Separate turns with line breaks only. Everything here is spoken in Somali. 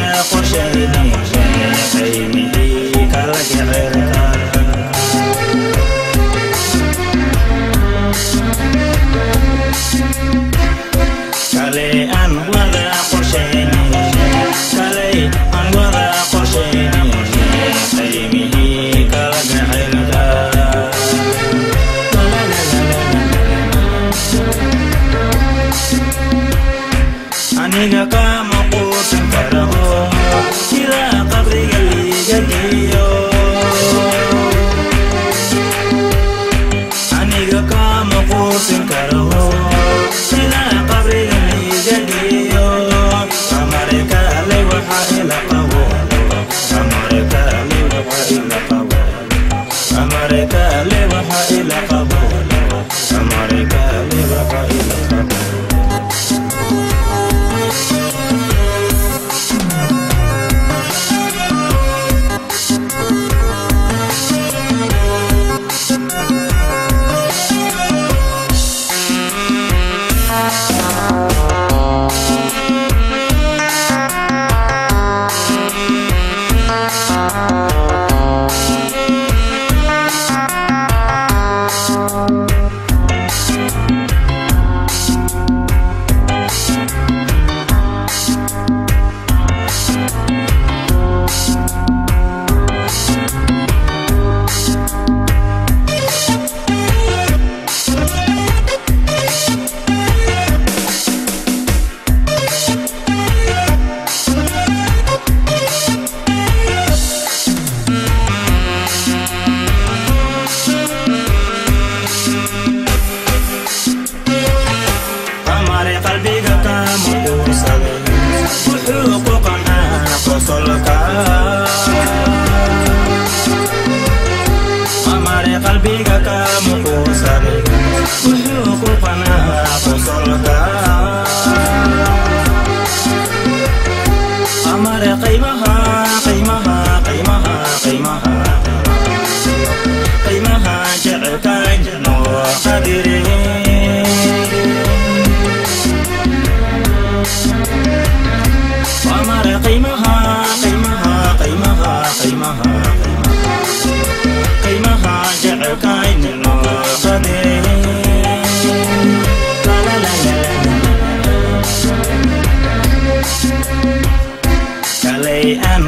wada qorshaynay qiimihii kala gaceelka. Kalay aan wada qorshaynay, kalay aan wada qorshaynay qiimihii kala gaceelka. Aniga kama quusan karo ilaa qabriga liiga geeyo. Aniga kama quusan karo ilaa qabriga liiga geeyo. Amare kale waxa ila qabo, amare kale waxa ila qabo, amare kale waxa ila qabo, amare kale waxa ila qabo. Amare qalbiga kama quusaday, wuxuu ku qancaa qosolka. Amare qalbiga kama quusaday, wuxuu ku qancaa qosolka. Amare qiimaha, qiimaha, qiimaha, qiimaha, qiimaha jecelka noo qadirin. Amare qiimaha, qiimaha, qiimaha, qiimaha, qiimaha jecelka noo qadirin. La la la la. Kalay aan